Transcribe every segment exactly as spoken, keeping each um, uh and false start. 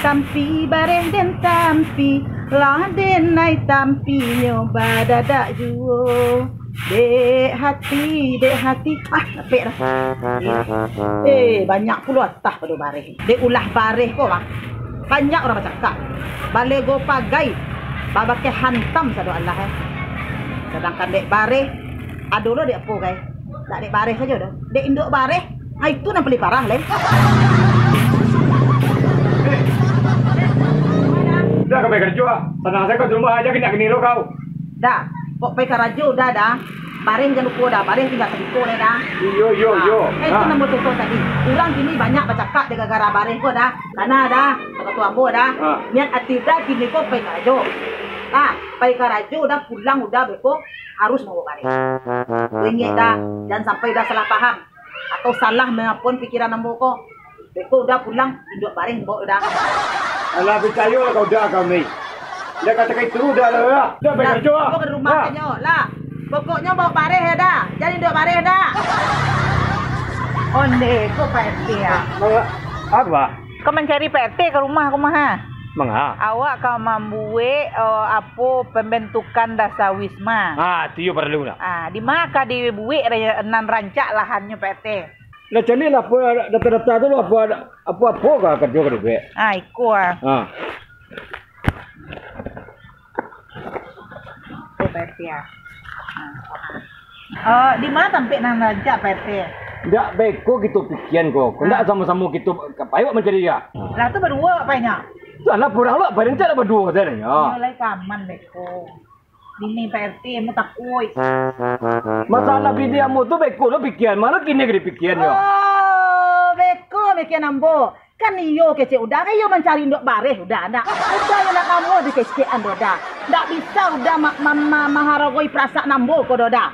Tampi bareh den tampi, lah den ai tampinyo badadak juo. Dek hati, dek hati, ah, capek dah. Eh, banyak pulo atah pado bareh. Dek ulah bareh ko, mah. Banyak urang bacakak. Balego pagai, babakeh hantam sado alah, eh. Sadangkan dek bareh, ado lo dek apo, gai. Dak dek bareh sajo doh. Dek induak bareh, ah, itu nan paling parah, lai. Dah, ka pai karajo, ah. Sanang sajo di rumah ajo, kini-kini lo kau. Dah, kok pai karajo, dah, dah. Bareh jan lupo, dah. Bareh tingga sadiko, dah, dah. Iyo, iyo, ah, iyo. Eh, itu, ah, nan ambo contoh tadi. Urang kini banyak bacakak dek gara-gara bareh ko, dah. Karano, dah, kata ambo, dah. Ah. Niat ati dah kini ko pai karajo. Dah, pai karajo, dah, pulang udah beko harus mambaok bareh. Ingek, dah, jan sampai udah salah paham. Atau salah mangapon pikiran ambo ko. Beko udah pulang, induak bareh ambo udah. Alah, picayo lah kau udah kami. Dah katakan itu udah lah, lah. Udah, pai karajo, ah. Ambo ka rumah, ah, sajo lah. Pokoknyo baok bareh yo, dah. Jan induak bareh, dah. Onde ko Pak R T, ah. Apa? Kau mancari Pak R T ka rumah ko mah, ha? Manga? Awak ka mambuek, eh, apo, pambantukan dasa wisma. Ah, tu yo paralu lah. Ah, di ma ka dibuek ra-, nan rancak lahannyo, Pak R T? Lah, caliaklah apo data-data tu, apo, apo-apo ka karajo ka dibuek. Ah, iko ah. Ah. Tu, Pak R T, ah. Ah. Eh, di ma tampek nan rancak, Pak R T? Ndak beko kito pikian ko. Ko ndak, ah, samo-samo kito ka pai mancari, ya. Lah, tu baduo awak painyo. Tu alah, urang lo pai rancak lah baduo, katonyo. Yo, lai ka aman beko. Bini Pak R T, ambo takuik. Masalah bini ambo tu beko lo pikian, malah kini ka dipikian yo. Oh, beko mikian ambo. Kan iyo kecek Uda, kan iyo mancari induak bareh Uda, ndak? Uda yo ndak namuah dikecekan doh, Da. Ndak bisa Uda ma-, ma-, ma-, maharagoi parasaan ambo ko doh, Da.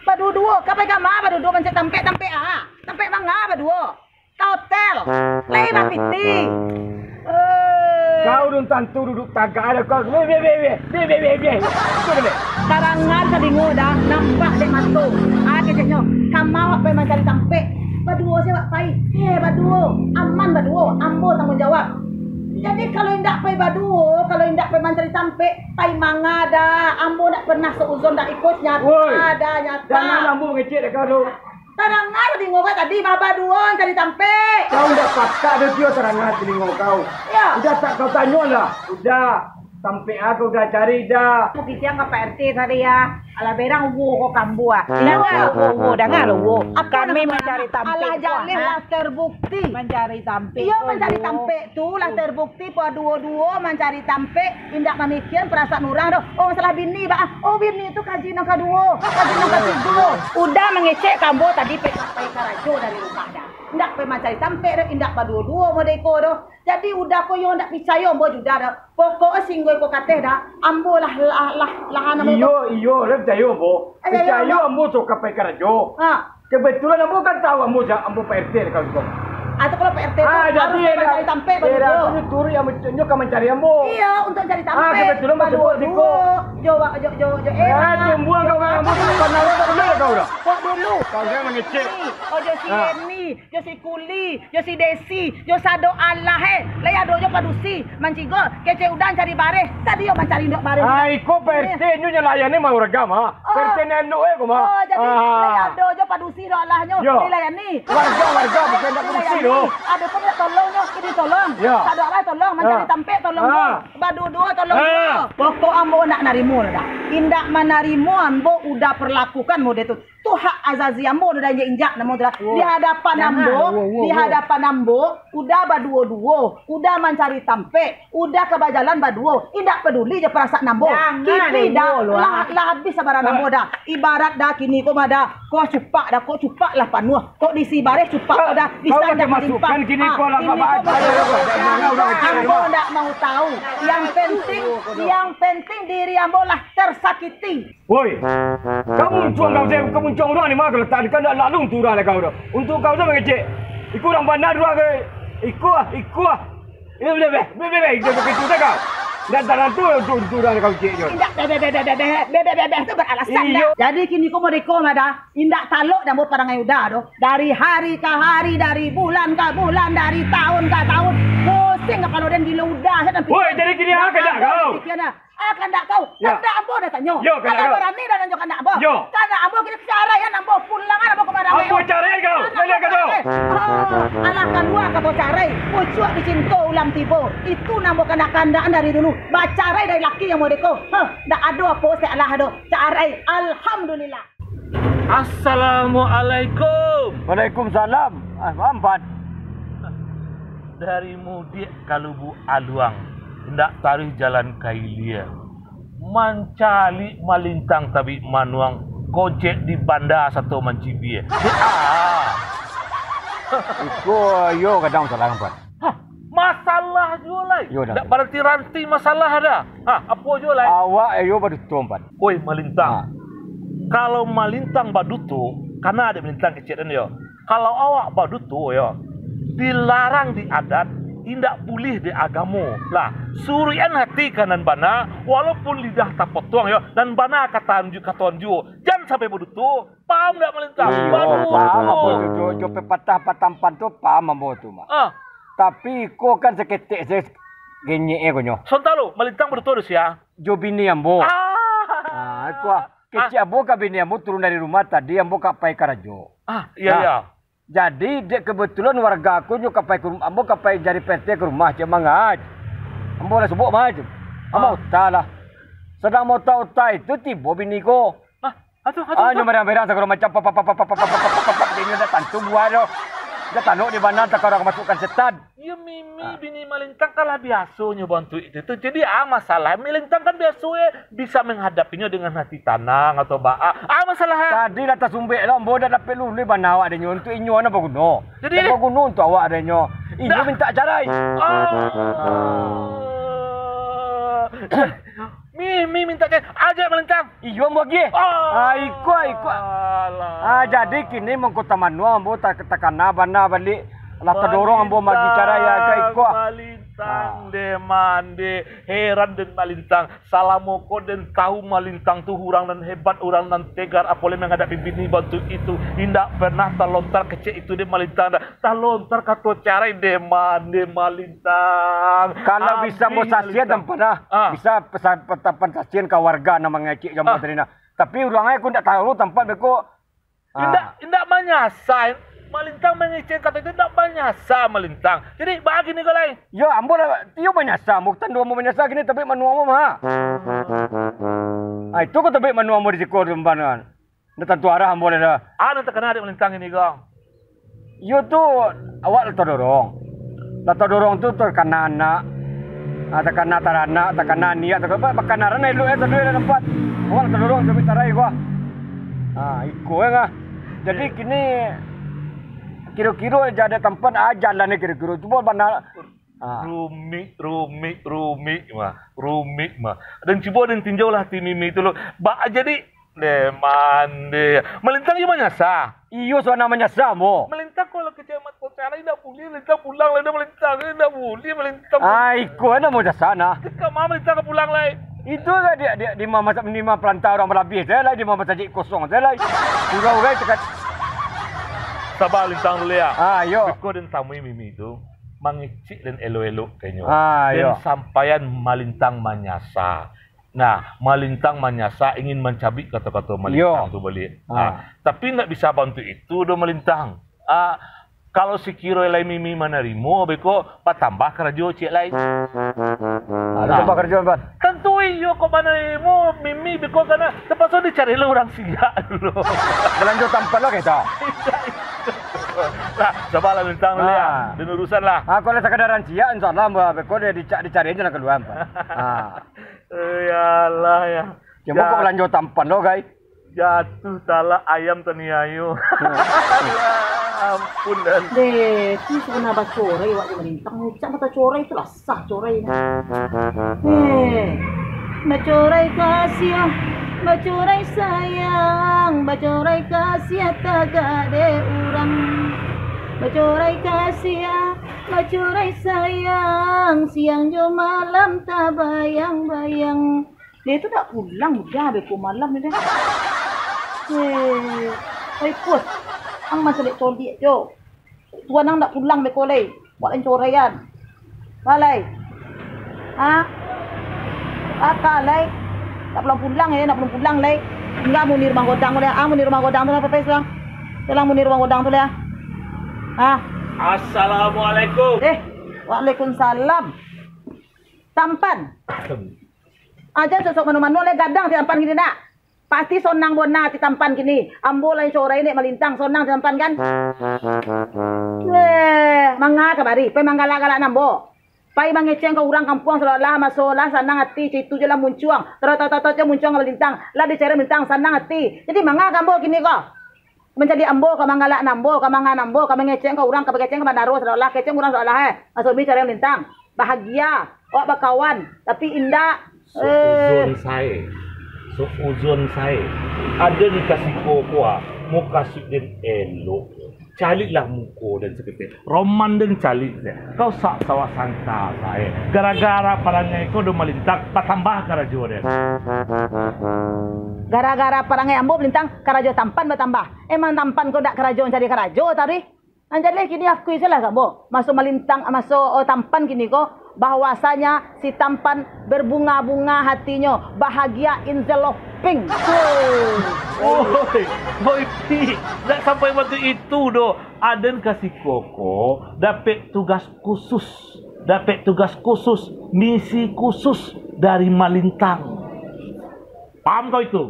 Baduo-duo, ka pai ka ma baduo-duo mancari tampek, tampek a? Tampek manga baduo? Ka hotel, lai bapiti. Eh. Kau dun tantu duduak tagak ado kau. Beh, beh, beh, beh. Beh, beh, beh, beh. Itu beh. Tarang talingo Da, nampak dek mato. Ah, keceknyo, ka ma awak pai mancari tampek? Baduo se awak pai. Eh, baduo. Aman baduo. Ambo tangguang jawab. Jadi, kalau indak pai baduo, kalau indak pai mancari tampek, pai manga Da. Ambo ndak pernah suuzon, ndak iko, nyata Da, nyata. Jangan ambo mangecek dek kau tu. Tarang talingo kau tadi, baduo mancari tampek. Kau indak pakak doh, Tio, tarang talingo kau. Iyo. Uda tak kau tanyo lah. Uda, tampek a kau Uda cari, Da. Kau kisiang ka Pak R T tadi, ya. Alah berang uwo ko ka ambo, ah. Iyo. Danga lo uwo, uwo, danga lo uwo. Apo namo mancari tampek? Alah jaleh lah terbukti. Mancari tampek. Iyo, mancari tampek tu lah terbukti, baduo-duo mancari tampek, indak mamikian parasaan urang doh. Oh, masalah bini, bah. Oh, bini tu kaji nan kaduo, kaji nan katigo. Uda mangecek ka ambo tadi, pai, pai karajo dari rumah Da. Indak pai mancari tampek doh, indak baduo-duo model iko doh. Jadi Uda ko yo ndak picayo ambo jo Uda doh. Pokok singgo iko kateh Da, ambo lah, lah, lah, lah, anu ambo. Iyo, iyo, lah picayo ambo. Eh, picayo ambo. Picayo ambo tu ka pai karajo. Ha. Kebetulan ambo kan tahu ambo ja-, ambo Pak R T dek kau tu. Atau kalau Pak R T tu harus jadi mancari tampek baduo. Ah, daerah tu nyo turun ambo, nyo ka mancari ambo. Iyo, untuak cari tampek. Ah, kebetulan baduo-duo. Jo, jo, jo, jo, eh, tumbuang kau, ambo tu pernah kau dah. Kok dulu? Kau jangan mangecek. Ojo si Yeni, jo si Kuli, jo si Desi, jo sado alah, eh. Lai ado jo padusi mancigo kecek Uda mancari bareh. Tadi yo mancari induak bareh. Ah, iko Pak R T nyo nyalayani mah warga mah. Oh. Pak R T nanduk, eh, ko mah. Oh, jadi lai ado jo padusi do alahnyo dilayani. Warga, warga, bukan indak padusi do. Ado pun nak tolong nyo, kini tolong. Yo. Sado alah tolong, mancari tampek tolong nyo. Baduo-duo tolong nyo. Pokok ambo ndak narimo doh Da. Indak manarimo ambo Uda perlakukan model tu. Tu hak azazi ambo tu Da, injak-injak namo tu Da. Di hadapan ambo, di hadapan ambo, Uda baduo-duo, Uda mancari tampek, Uda ka bajalan baduo, indak paduli jo parasaan ambo. Kini Da, lah, lah habis sabaran ambo Da. Ibarat Da kini ko mah Da, kok cupak Da, kok cupak lah panuah, kok diisi bareh cupak ko Da, bisa indak malimpah. Kau masukan kini ko lah, kini ko mah Da. Ambo ndak mau tahu. Yang penting, yang penting diri ambo lah tersakiti. Woi, kamuncuang kau, kamuncuang urang di ma kau letak, di kau ndak lalu tu urang lah kau tu. Untuak kau tu mangecek. Iko urang bana urang ke? Iko ah, iko ah. Ini beh, beh, beh, beh, beh, iko begitu dah kau. Ndak tarantu untuak, untuak urang kau cek je. Indak, beh, beh, beh, beh, beh, beh, beh, beh, beh, tu beralasan dah. Iyo. Jadi kini ko model iko mah Da. Indak talok dek ambo parangai Uda doh. Dari hari ka hari, dari bulan ka bulan, dari tahun ka tahun, khusus Pusing kapalo den, gilo udah, saya dan Woi, jadi kini ah, kandak kau? Pikiran ah. Ah, kandak kau. Yo. Kandak ambo dah tanyo. Yo, kandak kau. Barani dah nanyo kandak ambo. Yo. Kandak ambo kini caraian ambo, pulangan ambo ka marawe. Ambo carai kau. Kandak ambo kau. Carai. Ah, alah kalua kato carai. Pucuak dicinto ulam tibo. Itu nan ambo kandak-kandakan dari dulu. Bacarai dari laki ambo deko. Heh, ndak ado apo salah doh. Carai. Alhamdulillah. Assalamualaikum. Waalaikumsalam. Ah, Ampan. Dari Mudiak ka Lubuak Aluang, indak taruih jalan ka ilia. Mancaliak Malintang tabik manuang, kocek di banda sato mancibia. Ah. Iko iyo kadang salah, Ampan. Hah, masalah juo lai. Yo, dah. Ndak baranti-ranti masalah dah. Hah, apo juo lai? Awak iyo baduto, Ampan. Oi, Malintang. Ha. Kalau Malintang baduto, kana dek Malintang kecek den yo. Kalau awak baduto yo, dilarang di adat, indak buliah di agamo. Lah, suruikan hati ka nan bana, walaupun lidah tapotong yo, nan bana ka tanju-, ka tonjuak. Jan sampai baduto. Paham ndak, Malintang? Iyo, baduto. Paham ambo tu, jo, jo pepatah Ampan tu, paham ambo tu, Mak. Ah. Tapi iko kan saketek se genyek e konyo. Sonta lo, Malintang baduto sia? Jo bini ambo. Ah. Ah, iko ah. Kecek ambo ka bini ambo turun dari rumah tadi, ambo ka pai karajo. Ah, iyo, iyo. Nah, jadi, dek kebetulan warga ko nyo ka pai ka rum-, ambo ka pai jadi P R T ka rumah, cek mangaji. Ambo lah subuak mangaji. Ah. Ambo uta lah. Sadang mauta-uta itu tibo bini ko. Ah, atuh, atuh, ah, nyo merang-merang sagalo macam, pap, pap, pap, nyo dak tantu buah tu. Dak tanok di bana, antah ka urang kamasukkan setan. Iyo, Mimi, ah, bini Malintang kan lah biasonyo bantuak itu tu. Jadi, ah, masalah Malintang kan biaso, eh, bisa menghadapinya dengan hati tanang atau ba-, ah, ah, masalah. Tadi lah tasumbek lah, ambo dak dapek luluih bana awak dek nyo. Untuak inyo nan baguno. Jadi, dak baguno untuak awak dek nyo. Inyo minta carai. Ah. Mimi minta carai, ajak Malintang. Iyo, ambo agiah. Ah. Ah, iko, iko. Alah. Ah, jadi kini mangko tamanuang ambo ta-, takana bana baliak. Lah tadorong ambo maagiah carai, yo, ka iko. Malintang, ah, deh, mandeh. Heran den Malintang. Salamo ko den tahu Malintang tu urang nan hebat, urang nan tegar, apo lai manghadapi bini bantuak itu. Indak pernah talontar kecek itu den Malintang. Talontar kato carai, deh, mandeh, Malintang. Kalau bisa ambo sasian, Malintang. Tampek nah. Ah. Bisa pesa-, petapan sasian ka warga nan mangecek jo ambo tadi nah. Tapi urang e ko ndak tahu tampek beko. Ah. Indak, indak manyasa. Malintang mangecek kato itu indak manyasa, Malintang. Jadi, baa kini ko lai? Yo, ambo lah, iyo manyasa. Ambo tando ambo manyasa kini, tapi manuang ambo mah. Ah, itu ko tapi manuang ambo di siko tu, Ampan. Ndak tantu arah ambo lai doh. Ah, nan takana dek Malintang kini ko? Iyo tu, awak lah tadorong. Lah tadorong tu takana anak, ah, takana taranak, takana niat, takana apa, bakanaran elok, eh, tadi lah nampak. Awak lah tadorong sampai tarai ko. Ah, iko, eh, ngah. Jadi kini kiro-kiro aja ado tampek, ah, jalan ni kiro-kiro. Cubo bana, ah. Rumik, rumik, rumik mah. Rumik mah. Dan cubo den tinjau lah ti Mimi tu lo. Ba, jadi, deh, mandeh. Malintang iyo manyasa. Iyo, suana manyasa, ambo. Malintang kalau ke Ciamat Kota lai, indak buliah Malintang pulang lai, dah Malintang, indak buliah Malintang. Ah, iko, indak mau jasa, nah. Cakap mah Malintang ka pulang lai. Itu lah di, di, di ma-, masa-, di ma-, palanta urang balabiah sajo lai, di ma-, masajik kosong sajo lai. Urang-urang cakap. Saba Malintang dulu, yo. Ah, iyo. Beko den tamui Mimi tu, mangecek den elok-elok ka inyo. Ah, iyo. Den sampaian Malintang manyasa. Nah, Malintang manyasa ingin mancabik kato-kato Malintang tu baliak. Ah. Ah, tapi ndak bisa bantuak itu doh Malintang. Ah, kalau sikiro lai Mimi manarimo, beko batambah karajo ciek lai. Ah, tambah karajo, Ampan. Tantu iyo kok manarimo Mimi, beko kana tapaso dicari lah urang siak dulu. Balanjo tampek lah kita. Nah, cobalah Malintang dulu, yo. Ah. Den urusan lah. Ah, kalau sakadar urang siak, insyaallah, beko dicak-, dicari aja lah kalua, Ampan. Ah. Eh, ya Allah, ya. Cuma kok balanjo tampek lo, gai? Jatuh talak ayam taniayo. Alah, ampun dah. Deh, tu sabana bacorai awak jo Malintang. Cak mata corai tu lah sah corai ni. Eh, bacorai kasiah, bacorai sayang, bacorai kasiah tagak dek urang. Bacorai kasiah, bacorai sayang, siang jo malam tabayang-bayang. Dia tu dak pulang dah, beko malam ni dah. Eh, oi, Pus. Ang masih dek coliak jo. Tuan ang dak pulang beko lai. Buat lancoraian. Balai. Ha? Aka lai. Tak pulang-pulang, eh, nak pulang-pulang lai. Indak muni rumah godang tu lai. Ah, muni rumah godang tu lah, Pepes, bang. Tulang muni rumah godang tu lai. Ah. Assalamualaikum. Eh, waalaikumsalam. Tampan. Aja sosok mano-mano lai, gadang si Tampan kini nak. Pasti sonang bona ati Tampan kini. Ambo lai sorai nek malintang, sonang si Tampan kan? Eh, manga kamari, pai manggalak-galak nambo. Pai mangeceng ka urang kampuang, seolah-olah maso lah sanang ati, citu je lah muncuang. Taruh-taruh-taruh je muncuang ka malintang. Lah dicari malintang, sanang ati. Jadi manga ka ambo kini ko? Mancaliak ambo, ka manggalak ambo, ka manga ambo, ka mangecek ka urang, ka bakecek ka bandaro, seolah-olah kecek urang seolah-olah, eh, maso mi cari malintang. Bahagia, awak bakawan, tapi indak, eh. Suuzon sae. Suuzon sae. Aden ka siko ko, ah, mukasuik den elok. Caliaklah muko den saketek. Roman den caliak se. Kau sak sawah sangka sae. Gara-gara parangai ko do malintang, batambah karajo den. Gara-gara parangai ambo malintang, karajo Tampan batambah. Emang Tampan ko dak karajo mancari karajo tadi? Nan jaleh kini akui sajolah ka ambo. Maso malintang, maso, oh, Tampan kini ko, bahwasanya si Tampan berbunga-bunga hatinyo, bahagia in the loving. Oi, oi, Pi, dak sampai batu itu doh. Aden ka siko ko dapek tugas khusus, dapek tugas khusus, misi khusus dari malintang. Paham kau itu?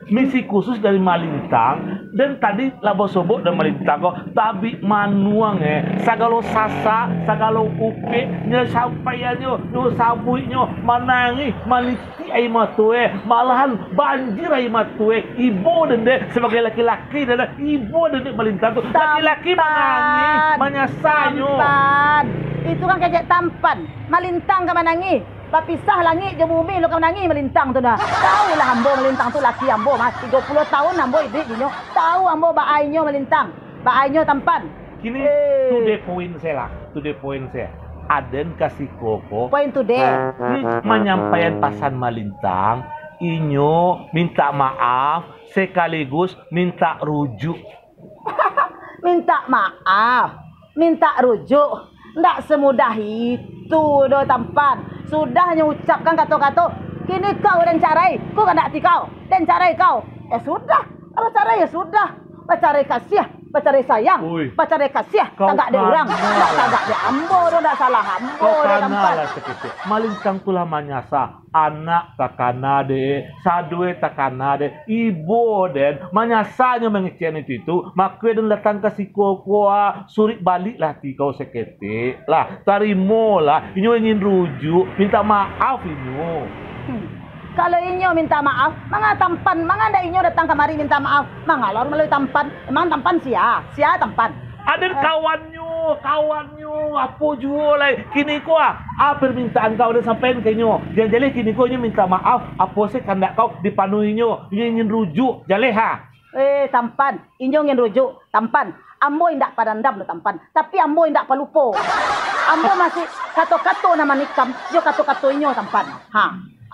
Misi khusus dari malintang, den tadi lah basobok dari malintang ko, tabik manuang, eh, sagalo sasak, sagalo upek, nyo sampaiannyo, nyo sabuiknyo, manangih, malitik aia mato, eh, malahan banjir aia mato, eh, ibo den dek, sabagai laki-laki den dek, ibo den dek malintang tu, laki-laki manangih, manyasanyo. Tampan. Itu kan kecek Tampan, malintang ka manangih. Bapisah langik jo bumi lo ka manangih malintang tu nah. Tahu lah ambo malintang tu laki ambo, mas. Tigo puluah tahun ambo iduik dinyo. Tahu ambo baa inyo malintang, baa inyo Tampan. Kini, eh, to the point se lah, to the point se. Aden ka siko ko. Point to the. Hmm, manyampaian pasan malintang, inyo mintak maaf sekaligus mintak rujuk. Mintak maaf, mintak rujuk, ndak semudah itu doh, Tampan. Sudah nyo ucapkan kato-kato, kini kau den carai, ko kandak ati kau, den carai kau. Eh, sudah, kalau carai, ya sudah. Bacarai kasiah, bacarai sayang, bacarai kasiah, tagak dek urang, ndak tagak dek ambo doh, ndak salah ambo doh, Tampan. Kau kana lah saketek. Malintang tu lah manyasa. Anak takana dek, sadue takana dek, ibo den, manyasanyo mangecek itu, mako den datang ka siko ko, ah, surik baliklah ati kau saketek, lah, tarimolah, inyo ingin rujuk, minta maaf inyo. Hmm. Kalau inyo minta maaf, manga Tampan, manga ndak inyo datang kamari minta maaf, manga lo harus malalui Tampan, emang Tampan sia, sia Tampan. Aden kawannyo, kawannyo, apo juo lai. Kini ko, ah, ah, permintaan kau den sampaian ka inyo. Jan jaleh kini ko inyo minta maaf, apo se kandak kau dipanuhi inyo. Inyo ingin rujuk, jaleh ha. Eh, Tampan, inyo ingin rujuk, Tampan. Ambo indak padandam doh, Tampan. Tapi ambo indak palupo. Ambo masih kato-kato nan manikam, jo kato-kato inyo, Tampan. Ha,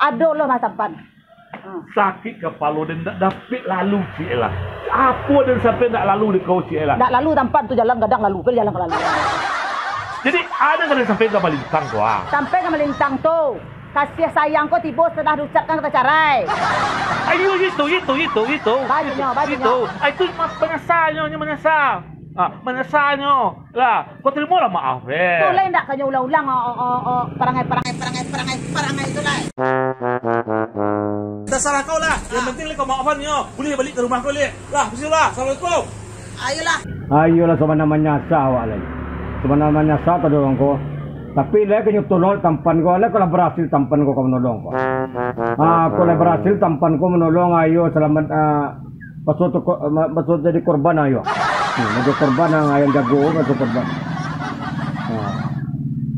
ado lo mah, Tampan. Hmm. Sakik kapalo den, ndak dapek lalu ciek lah. Apo den sampaian ndak lalu dek kau ciek lah. Ndak lalu Tampan tu jalan gadang lalu, pai jalan ka lalu. Jadi, ado nan den sampaian ka malintang tu, ah. Sampai ka malintang tu. Kasiah sayang ko tibo sasudah diucapkan kato carai. Ayo, itu, itu, itu, itu. Bajinyo, bajinyo. Itu. Ah, itu ma-, manyasanyo, nyo manyasa. Ah, manyasanyo. Lah, kau tarimolah maaf, eh. Tu lah indak kanyo ulang-ulang, oh, oh, oh, oh, parangai, parangai, parangai, parangai, parangai tu lah. Tasalah kau lah. Yang penting lah kau maafan nyo. Buliah balik ka rumah kau, Lek. Lah, bismillah. Assalamualaikum. Ayolah. Ayolah, sabana manyasa awak lai. Sabana manyasa tadi urang ko. Tapi lai kanyo tolong Tampan ko, lai kau lah barasil Tampan ko ka manolong ko. Ah, kau lai barasil Tampan ko manolong, ayo salamat, ah, Baso tu ko-, ma-, baso jadi korban ayo. Hmm, jadi korban nang ayam jago, baso korban. Ha.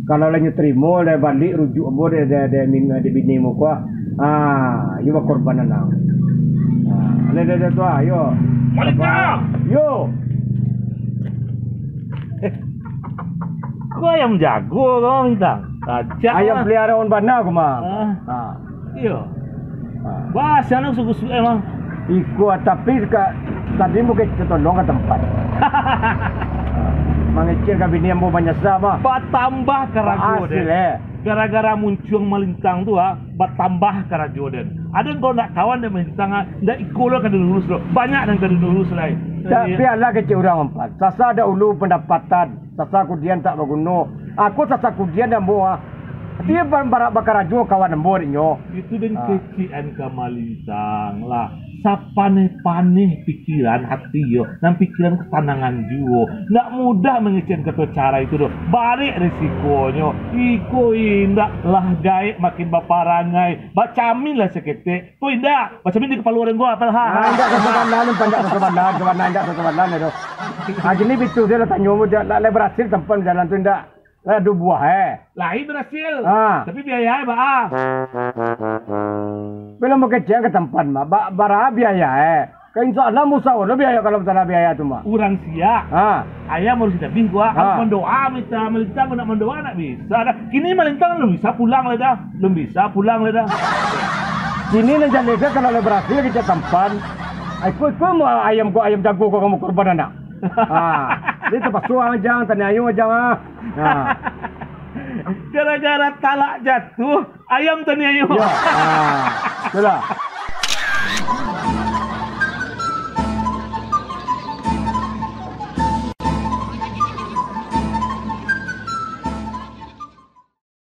Kalau lah nyo tarimo, lah balik rujuk ambo dek, dek, dek min-, dek bini muko. Ha, iyo bakorban nang. Ha, dek, dek, dek tu, ayo. Malika! Yo. Ko ayam jago ko, Bintang? Racak. Ayam lah. Peliharaan bana ko mah. Ah. Ha. Iyo. Ha. Bah, siang tu suku-suku emang. Iko, tapi ka, tadi mungkin tertolong ka Tampan. Ha. Mangecek ka bini ambo manyasa mah. Batambah karajo Hasil den. Eh. Gara-gara muncuang malintang tu ah, batambah karajo den. Aden kalau ndak kawan dek malintang ah, ndak iko lo ka dilurus lo. Banyak nan ka dilurus lai. Tapi alah kecek urang empat. Sasa ada ulu pendapatan, sasa kudian tak baguno. Aku sasa kudian ambo ah. Dia barak bakarajo kawan ambo dek nyo. Itu den ah. Kecek an ka malintang lah. Sapaneh-paneh pikiran hati yo, nan pikiran ketanangan juo. Ndak mudah mangecek kato cara itu doh. Barek risikonyo. Iko indak lah gaek makin baparangai. Bacamin lah saketek. Ko indak. Bacamin di kapalo urang ko apalah. Ha. Ah, indak kasabanan, pandak kasabanan, kabanan indak kasabanan itu. Ah, gini bitu saya lah tanyo mu, dak lah berhasil tempan jalan tu indak. Lah duo buah eh. Lai barasil. Ha. Tapi biaya e baa. Bila mukecek ka tampan mah, ba bara biaya eh. Ka insya Allah musawo lo biaya kalau masalah biaya tu mah. Urang siak. Ha. Ayam harus ditabih gua. Ha. Harus mandoa minta malintang nak mandoa nak bisa dah. Kini malintang lun bisa pulang lah dah. Lun bisa pulang lah dah. Kini nan jaleh kalau lah barasil kecek tampan. Ai ko iko mah ayam ko ayam jago ko kamu kurban anak. Ha. Dia terpaksa ajang taniayo ajang ah. Ha. Gara-gara talak jatuh, ayam taniayo. Ya. Ha. Itulah.